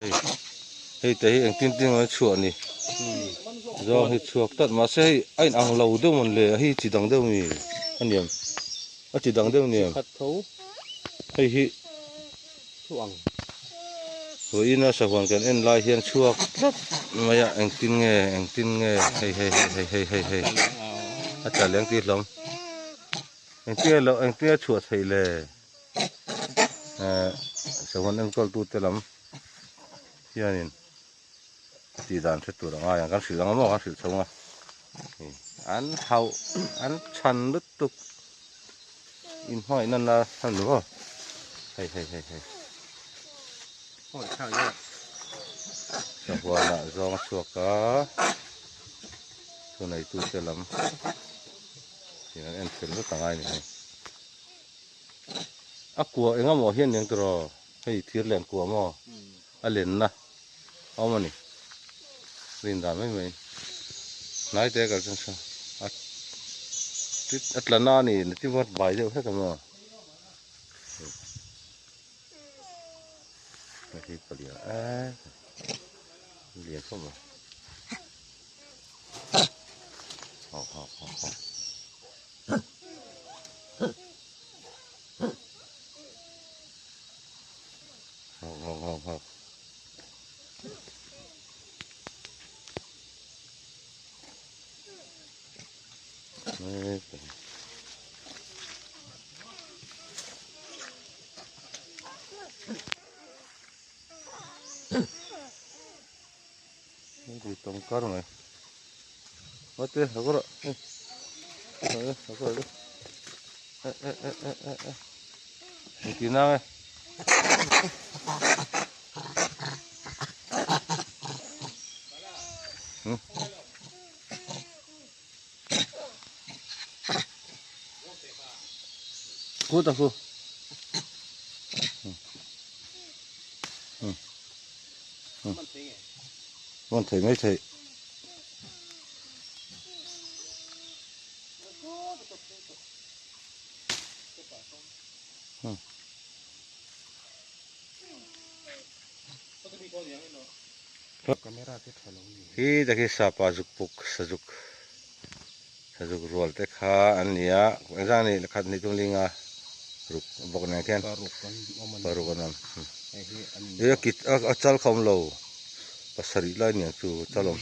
Hei hei te hi engtin tin nge chhuah ni zawng hi chhuak tlat mahse hei a in ang lo deuh mawn le hei chi dang deuh mi a niam a chi dang deuh niam hei hi vawiin a sahuan kan en lai hian chhuak tlat mai a engtin nge engtin nge hei hei hei hei hei hei a tla leng tih hlawm engtin nge loh engtin nge chhuah theih le. Sahuan enkawl tute lam hianin tih dan hre tur a ngai ang kan hrilh ang maw kan hrilh chho ang a an hauh an chhan lutuk inhmangaih nan la a ni maw hei hei hei hei sahuanah zawng a chhuak a thuneitute lam in an en fel vek a ngai a ni hei. A kua eng emaw hian eng tawh hei thir len kua maw a lenna a awm a ni rin dan mai mai hnai te kal chuan saw a a tla na a ni na ti vawt bai deuh hlek a maw hei hi palian em lian khawp mai. Hei tawng kar mai mate a kawr ah a kawr ah e e e e e engti nang e Khu ta khu. Man thei mai thei. Hi takhi sapa zuk puk sazuk sazuk rual te kha an ni a engzah ni khat hnih tum linga ruk bawk nen khian paruk an awm a kit a chal kha awm lo pasarih lai aniang chu chal awm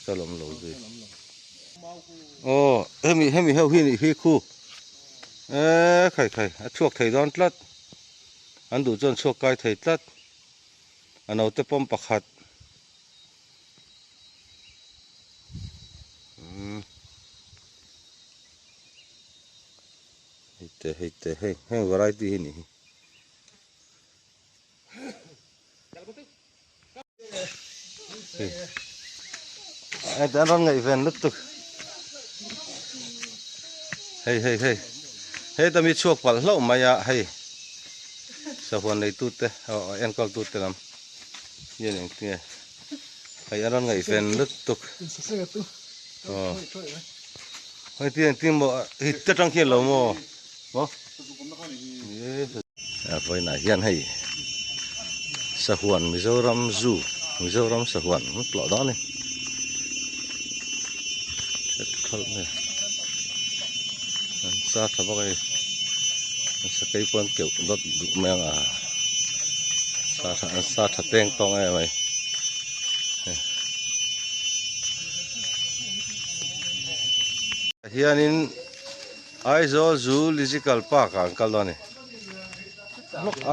chal awm lo zui aw hemi hemi ho hi nih hi khu eee khai khai a chhuak thei dawn tlat an duh chuan chhuak kai thei tlat. A naute pawm pakhat umm hei te hei te hei heng variety hi ni hi hei hei te an rawn ngaihven lutuk hei hei hei heta mi chhuak palh hlauh mai a hei. Sahuan neitute aw enkawl tute lam hian engtinge hei a rawn ngaihven lutuk aw hei ti engtin maw hi te tang khian lo maw maw a vawiinah hian hei sahuan Mizoram zoo Mizoram sahuan an tlawh dawn a ni an sa tha bawk a hei. Sakei pawh an keuh dawt duh mai ang a sa tha an sa tha teng tawng em mai hianin Aizawl Zoological Park ah an kal dawn a ni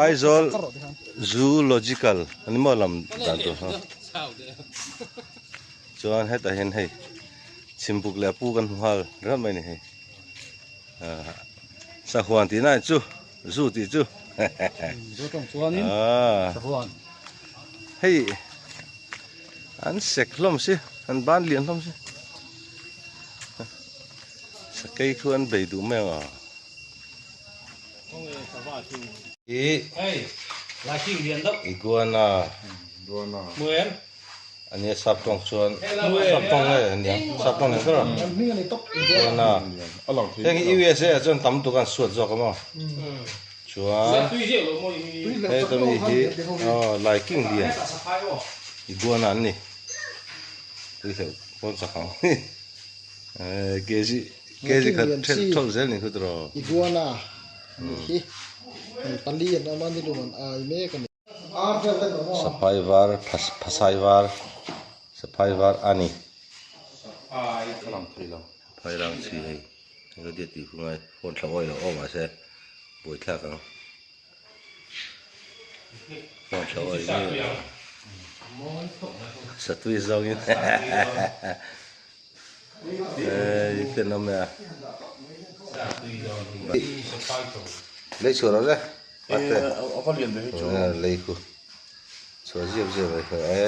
Aizawl Zoological ani maw lam dan tur kha chuan hetah hian hei chhimbuk leh a pu kan hmu nghal ringawt mai a ni hei. Sahuan tih na chu zu tih chu Zu tawng chuanin sahuan hei an sek hlawm si an ban lian hlawm si sakei khu an bei duh mai ang a hei iguana A nia sap tawng chuan sap tawng nge a nia sap tawng nen kher a iguana heng hi USA ah chuan tam tuk a an suat zawk a maw Chuan heta mi hi aw laiking lian iguana an ni tui hleuh pawn chak ang kg kg khat ṭhelh ṭhawlh zel ni khut rawh. Iguana anih hi hei pali an awm a nilum an ai mek a ni. Saphai var phasai var saphai var a ni. Saphai rang chi hei. Eng a diat tih khu ngai phone thla awih loh aw mahse buai thlak ang phone thla awih nge satui zawngin ei ten awm e a lei chhuah loh le ate lei khu chhuah ziap ziap mai kha e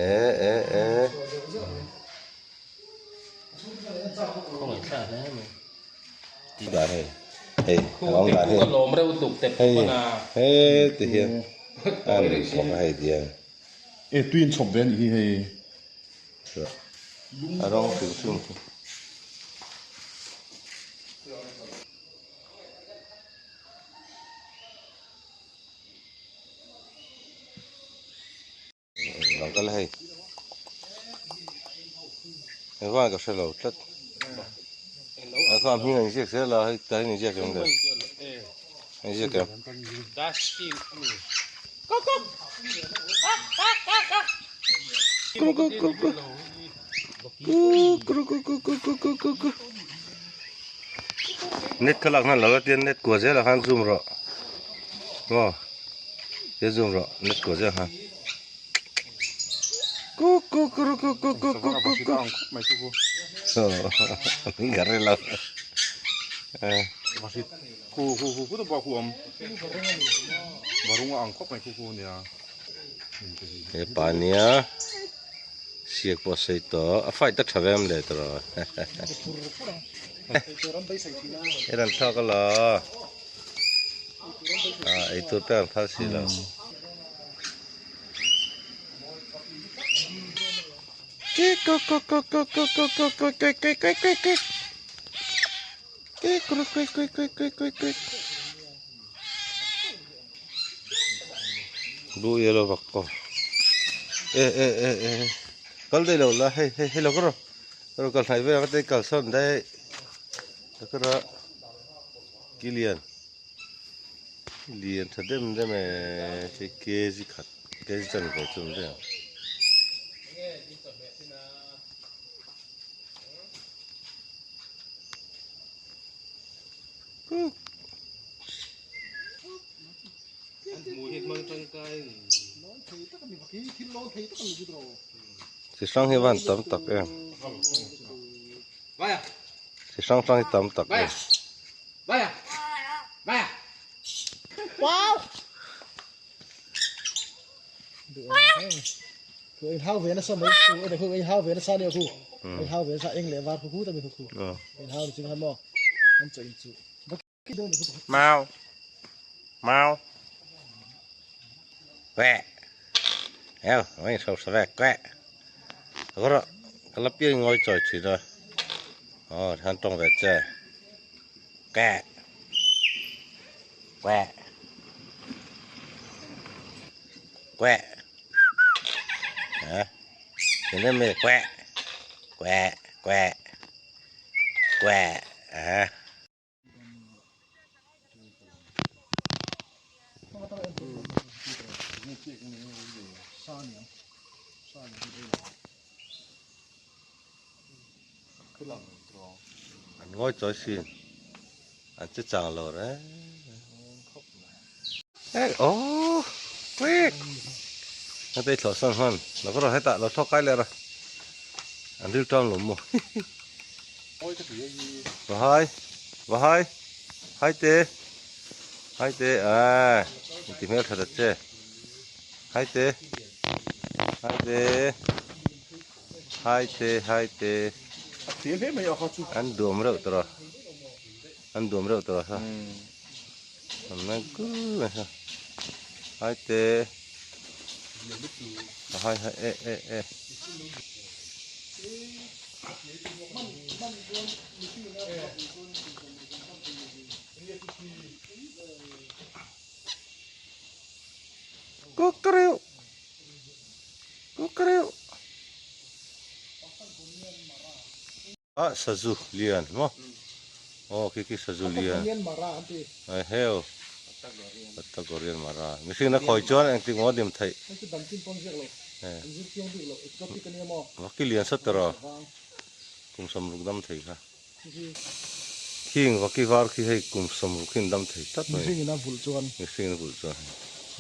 e e e. Hei hei ti hian a ni bawk a hei tiang. E tui in chhawp ve a nih hi hei. A rawng hrim hrim hi. Lang kal hei engvang ka hrelo tlat a kha hming an ziak zel a hei tah hian inziak em le inziak em net kha lak hnan lo a tian net kua zel ah khan zoom rawh maw. He zoom rawh net kuah zel kha. Kuk kuk kuk kuk kuk kuk kuk kuk kuk. Min ka ri lo. Khu khu khu khu ba khu om. Varunga ang khawp mai khu khu nia. He pa nia siak pawh sei tawh a fight a tha ve em le tawh. He ran thlak a la. Ah eitur te an phal si lo. Blue yellow vak ko. E e e e kal daih lo la hei hei hei lo ka rawh. Ka rawh kal hnai vel ang te kal sawn daih. Ka rawh Kilian lian tha dem dem e hei kg khat kg chanve chu awm daih ang. Chi hrang hi van tam tak em. Chi hrang hrang hi tam tak em. Hau ve nasa mai khu ene khu ei hau ve nasa nia khu ei hau ve nasa eng leh var khu khu ta mi khu khu ei hau ni ching han maw an chaw in chu Mau mau quẹ eo mấy sâu sâu ve quẹ có cái lớp kia ngồi trời chỉ rồi ờ hắn trông về chơi quẹ quẹ quẹ hả thì nên mình quẹ quẹ quẹ quẹ à An ngawi chawi sin an che chang lo reng reng oh quick heta i thlawh san hman lo ka rawh hetah lo thlawk kai leh rawh an ril tang lo maw va hai va hai hai te hai te à ti hmel tha ta che hai te hai te hai te hai te an duam reuh tawh a an duam reuh tawh a sa an nai kur mai sa hai te hai hai e e e. Kukreu. Kukreu. Ah sazu lian maw aw khi khi sazu lian ai heu Patagorian mara mihring na khawi chuan engtik maw dim theih vaki lian sawt tawh kum sawmruk dam thei kha khing vaki var khi hei kum sawmruk hi an dam thei tlat mai mihring in a vulh chuan mihring in a vulh chuan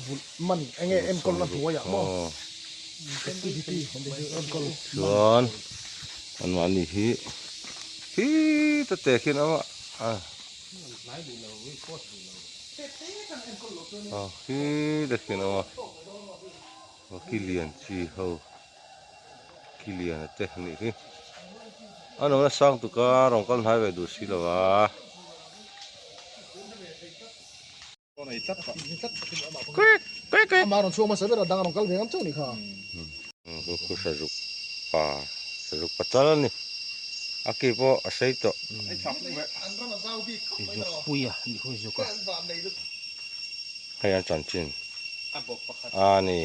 vulh man enge enkawl na hnuaiah maw activity chuan anmahni hi khi ta te khian a awm a a khi te khian a awm a vaki lian chi ho ki lian a te anih hi a nawmna sang tuk a rawn kal hnai ve duh si lo a. Amah rawn chhuak hmasa ber a dang a rawn kal ve ngam chauh ni kha. Khu sazuk pa sazuk pa chal a ni a ki pawh a sei tawh. Hei an chanchin a ni.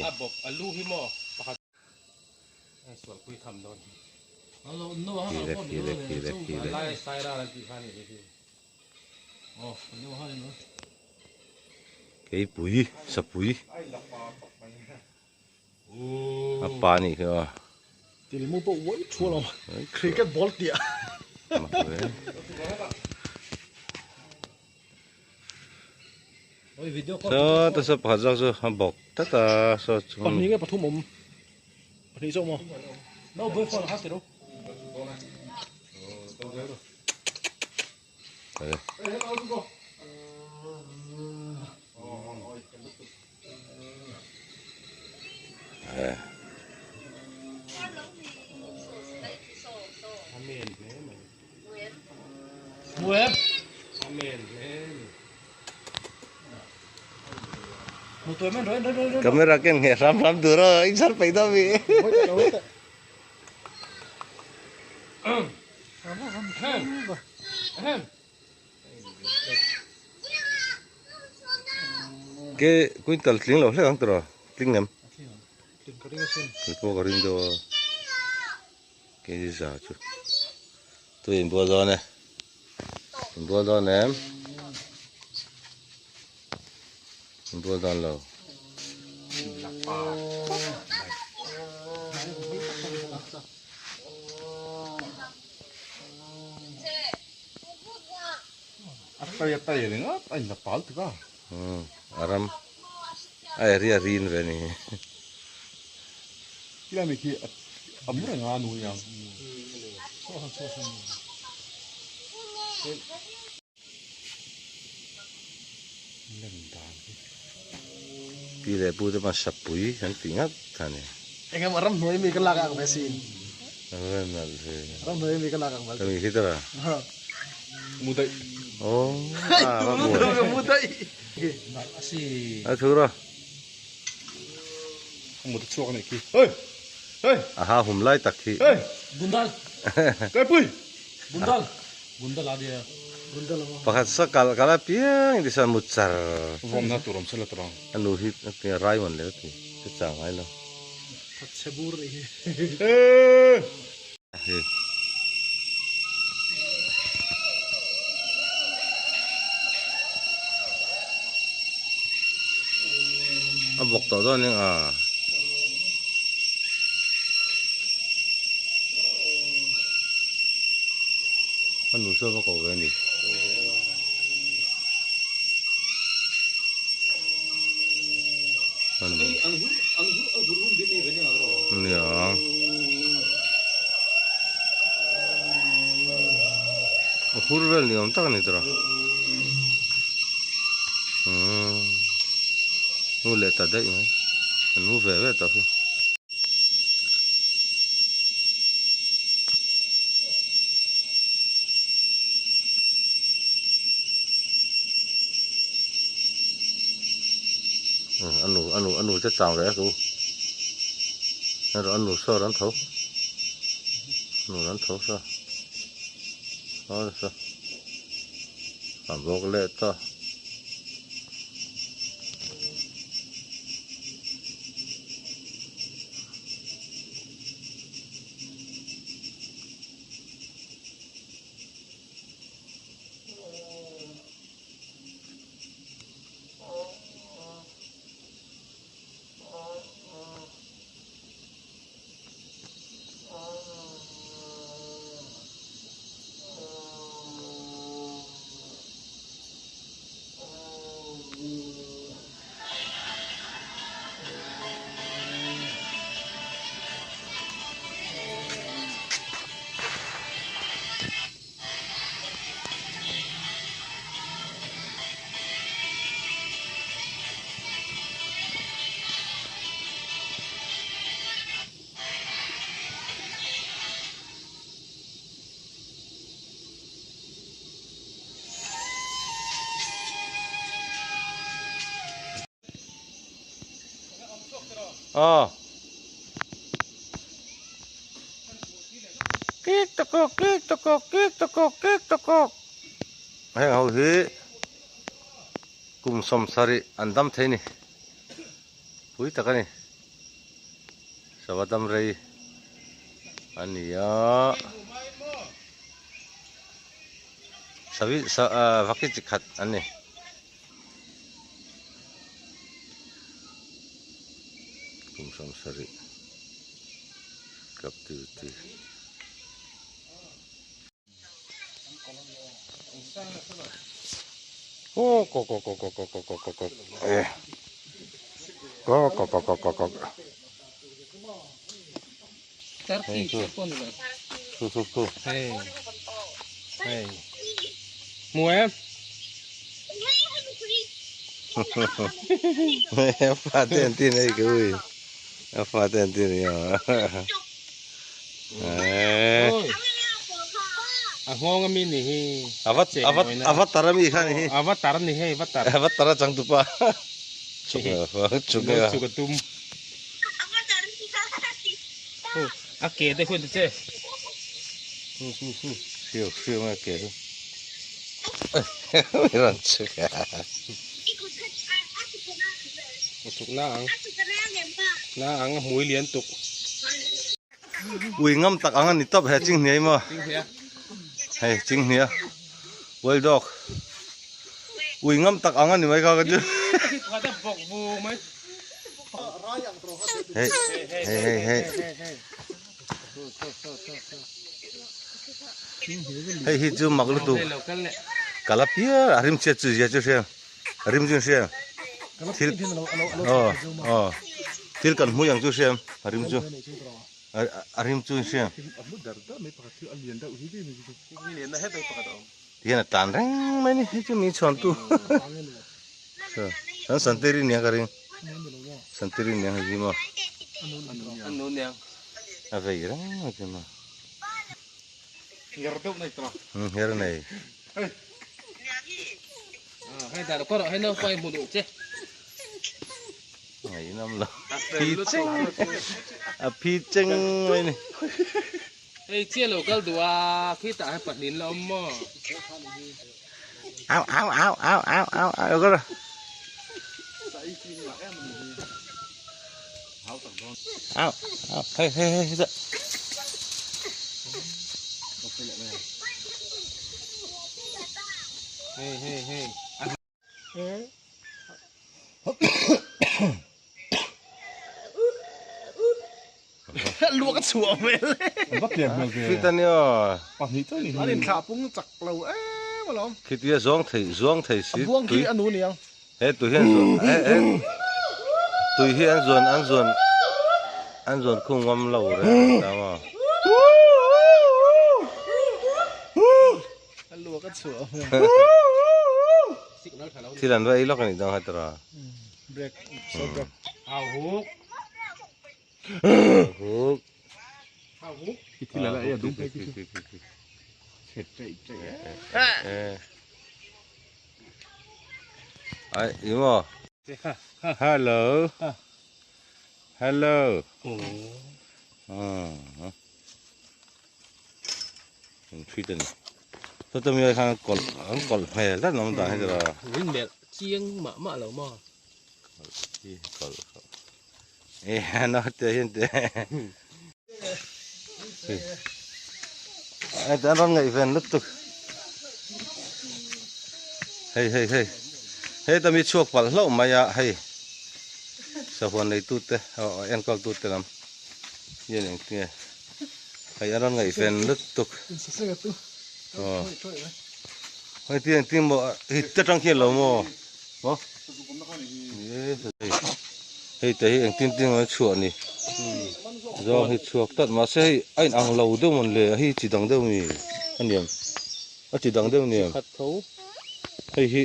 Khile khile khile khile. Keipui sapui a pa anih khi aw. Tilmu pawh uai thu alawm cricket ball tih ah. Saw ta saw pakhat zawk chu a bawk tlat a saw chu. Pahnih nge pathum awm pahnih zawk maw. Camera ken ngheh hram hram tur a in chhar peih dawn mi. Ke quintal tling lo hlek ang tiraw tling em tling pawh ka ring deuh a kg za chu tui in bual dawn e in bual dawn em in bual dawn lo. A tai a tai ringawt a in la pal tuk a. Umm a ram a area rin ve ni. Khilai mi khi a mu reng a nu hi ang. Pi leh pu te pawn sapui an tih ngat a ni. Eng emaw ramhnuai mi ka lak ang ve sin. Ram ve. Ramhnuai mi ka lak ang val. Ka mi khi tara. Mu daih. Oh, ah, va buai. Mu daih. A thu ra. Mu ta chhuak a nih khi. Hey! Hey! A ha hum lai tak khi. Hey! Bundal. Kaipui. Bundal. Bundal a nia. Pakhat sa kal kal a piang in tisa mut char. Vawmna tur awm sela tur ang. A nu hi a ti rai mawn leh a ti che chang ngai lo. That chhe bur nih hi. Hi. A bawk tawh dawn eng a. A nu saw va ko ve a ni. A nu. Nia. A hur vel ni awm tak a ni tawh a. Umm. Nu leh ta daih mai. An mu ve ve tawh hi. A nu a nu a nu che chang ve a chu erawh a nu saw ran tho nu ran tho saw saw saw. A bawk leh ta. Aw. Kik takok kik takok kik takok kik takok. Heng ho hi kum sawm sarih an dam thei ni. Pui tak a ni. Sava dam rei a ni a. Savi sa ah vaki chi khat an ni. Kum 70 captivity. Oh, ko ko ko ko ko ko ko ko ko. Eh. Ko ko ko ko ko ko. Turkey, Su su su. Hey. Hey. Mua em. Fa te an tin ei cái ui. Fa te an tin ya. Eh. A ngong ami ni hi. Avat avat avatar ami kha ni. Avatar ni hei avatar. Avatar chang tu pa. Chuk chuk chuk tum. A ke te khun che. Su su su. Siêu siêu mà ke. Ran chuk. Chuk na ang. Na ang mui lian tuk. Ui ngam tak ang ani top he ching hniai ma. Hei ching hnia. Wild dog. Ui ngam tak ang ani mai kha ka chu. Hey hey hey hey. Hei hi chu mak lutuk. Kalapia a rim chiat chu zia chu hriam. A rim chu hriam. Thil aw aw thil kan hmui ang chu hriam a rim chu a rim chu hriam. Tihian a tlan reng mai ni hei chu mi chhuan tu. San santiri nia ka ring. Santiri nia hei hi maw. A vei reng mai chu maw. Her deuh nei tawh. Her nei. Hei dar kawr ah hei naupang i hmu duh che. Ngai in awm lo. Phi cheng. A phi cheng mai ni. Hei chia lo kal duh a khitah hei pahnih la awm maw. Au au au au au au au kawr. Au au hei hei hei hei. Hei hei hei. Luak a chhuah hmel. An va pian hmel ve. Fit a nia. Pahnih chauh ni hi. An inthlah pung chak lo em alawm. Khitia zuang thei zuang thei si. A buang khi a nu niang. He tui hi an zuan he he tui hi an zuan an zuan an zuan khung ngam lo reng ta maw. A luak a chhuah hmel. Thil an va ei lawk a nih dang hai tara. Break so break. Hau huk. Huk. Hau huk. Thil ala ei a dum phei khi chu. Chhe chaih chaih e. Ai, i maw? Hello. Hello. Hmm. Fit a ni. Saw mi khan kawlh an kawlh hmel tlat an awm dan hi chu a. Min melh chiang mah mah lo maw? Kawlh hi kawlh naute hian te hei te an rawn ngaihven lutuk hei hei hei heta mi chhuak palh hlauh mai a hei sahuan neitute enkawl tute lam hian engtinge hei an rawn ngaihven lutuk aw hei ti engtin maw hi te tang khian lo maw maw hei te hi engtin tin nge chhuah ni zawng hi chhuak tlat mahse hei a in ang lo deuh mawn le hei chi dang deuh mi a niam a chi dang deuh niam hei hi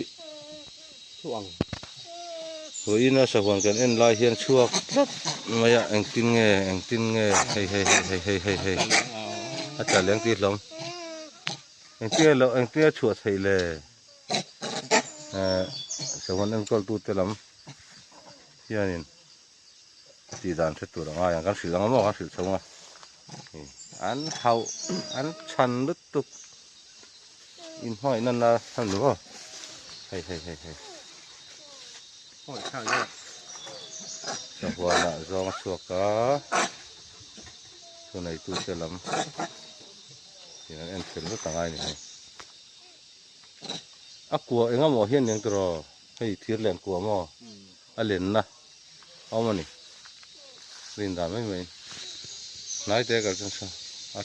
Vawiina sahuan kan en lai hian chhuak tlat mai a engtin nge engtin nge hei hei hei hei hei hei a tla leng tih hlawm engtin nge loh engtin nge chhuah theih le eh sahuan enkawl tu te lam hianin tih dan hre tur a ngai ang kan hrilh ang maw kan hrilh chho ang a an hauh an chhan lutuk. In hmangaih nan la hman lo aw hei hei hei hei sahuan ah zawng a chhuak a thu nei tu te lam in an en fel vek angai a ni hei a kua eng emaw hian eng tiraw hei thir len kua maw a lenna a awm a ni rin dan mai mai hnai te kal chuan saw a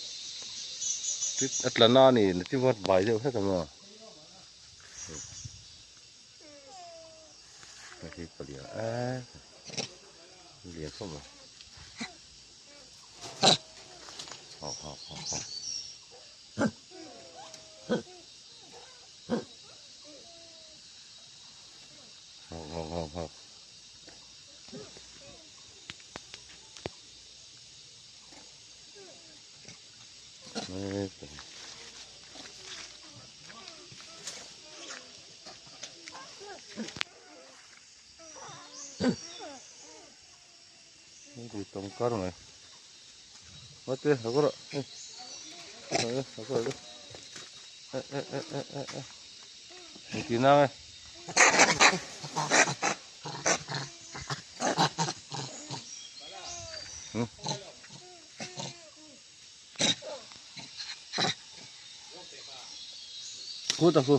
a tla na a ni na ti vawt bai deuh hlek a maw hei hi palian em lian khawp mai hawk hawk hawk hawk hawk hawk hawk hawk Tawng kar mai mate a kawr ah a kawr ah eh eh eh eh eh eh engtin ang e. Khu ta khu.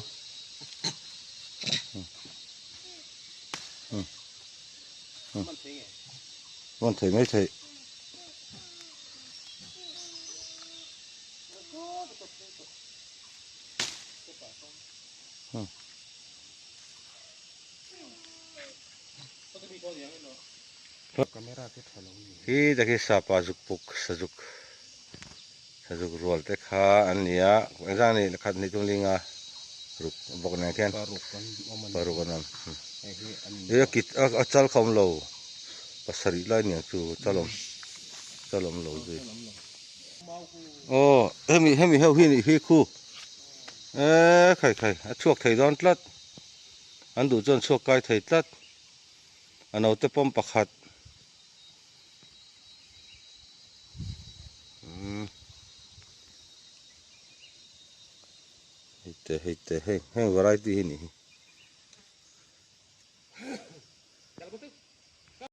Man thei mai thei. Hi te khi sapa zuk puk sazuk sazuk rual te kha an ni a engzah ni khat hnih tum linga ruk bawk nen khian paruk an awm a kit a chal kha awm lo pasarih lai aniang chu chal awm chal awm lo zui aw hemi hemi ho hi nih hi khu eee khai khai a chhuak thei dawn tlat an duh chuan chhuak kai thei tlat. A naute pawm pakhat umm hei te hei te hei heng variety hi a nih hi.